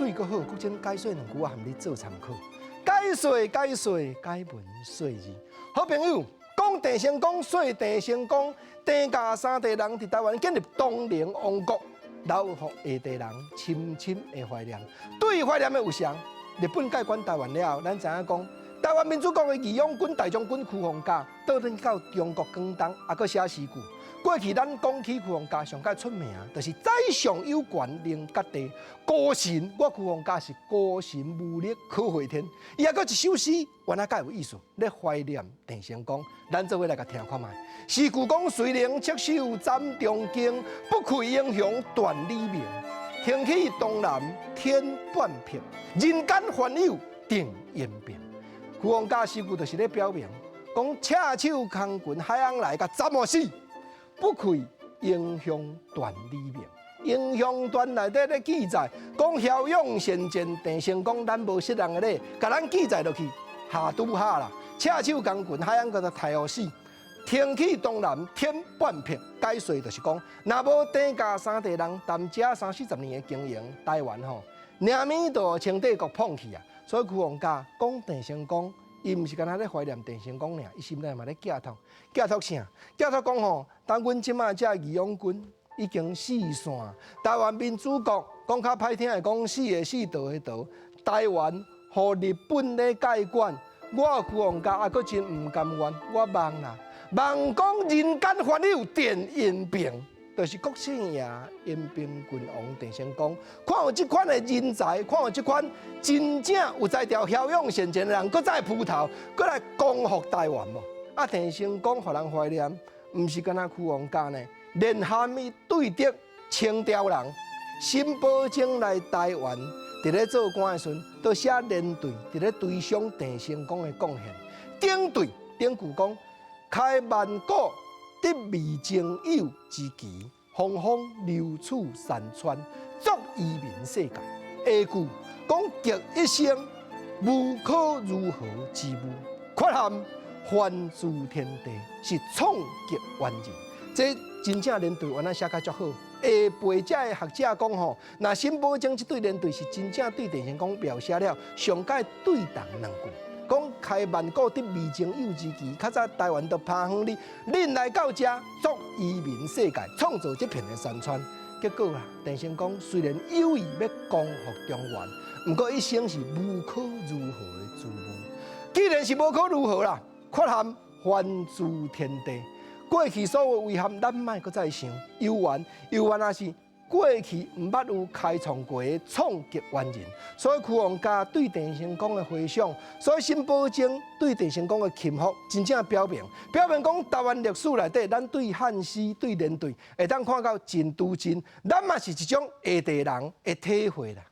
媠閣好，國珍解說兩句，我含你做參考。解說解說解文說字，好朋友講鄭成功，說鄭成功，鄭家三代人佇台灣建立東寧王國，留予下代人深深的懷念。對懷念的有誰？日本蓋管台灣了後，咱知影講，台灣民主國的義勇軍大將軍區凤甲，倒轉到中國廣東，猶閣寫詩句。過去咱講起區鳳甲上蓋出名，就是宰相有權能割地，孤神我區鳳甲是孤神無力可回天。伊猶閣一首詩，原來較有意思，咧懷念鄭成功。咱做伙來共聽看覓。詩句講：雖能赤手斬長弓，不愧英雄斷理明。興起東南天半暝，人間凡友定延平。區鳳甲詩句就是咧表明，講赤手空拳海翁來共斬予死。不愧英雄斷理明，英雄傳內底咧記載，講驍勇善戰鄭成功，咱無識人的咧，共咱記載落去，下拄下啦，赤手空拳海翁共伊刣予死，興起東南天半暝，解說就是講，若無鄭家三代人擔遮三四十年的經營台灣吼，爾物就清帝國放棄啊，所以區鳳甲講鄭成功。伊毋是干焦咧懷念鄭成功爾，伊心內嘛咧寄託，寄託啥？寄託講吼，當阮這馬這義勇軍已經四散，台灣民主國講較歹聽的講，死的死，逃的逃，台灣予日本咧蓋管，我區鳳甲猶閣真毋甘願，我望啦，望講人間凡友奠延平。就是國姓爺延平郡王鄭成功，看有這款的人才，看有這款真正有才調、驍勇善戰的人，閣再鋪頭，閣來光復台灣無？啊，鄭成功予人懷念，毋是干焦區鳳甲呢，連含伊對敵清朝人沈葆楨來台灣，佇咧做官的時陣，都寫聯對，佇咧追賞鄭成功的貢獻。頂對頂句講，開萬古得未曾有之奇，風風流處山川，足移民世界。下句講極一生無可如何之務，缺陷還諸天地，是創極完人。這真正聯對原來寫甲足好。下輩這的學者講吼，若沈葆楨這對聯對是真正對鄭成功描寫了上蓋對同兩句。講開萬古得未曾有之奇，較早台灣都拍遠哩，恁來到遮作移民世界，創造這片的山川。結果啊，鄭成功雖然有意欲光復中原，毋過一生是無可如何的滋味。既然是無可如何啦，缺陷還諸天地，過去所有遺憾，咱莫閣再想。猶原猶原也是過去毋捌有開創過的創極完人，所以區鳳甲對鄭成功的回想，所以沈葆楨對鄭成功的欽服，真正表明，表明講台灣歷史內底，咱對漢詩對聯對，會當看到真拄真，咱嘛是一種下地人的體會啦。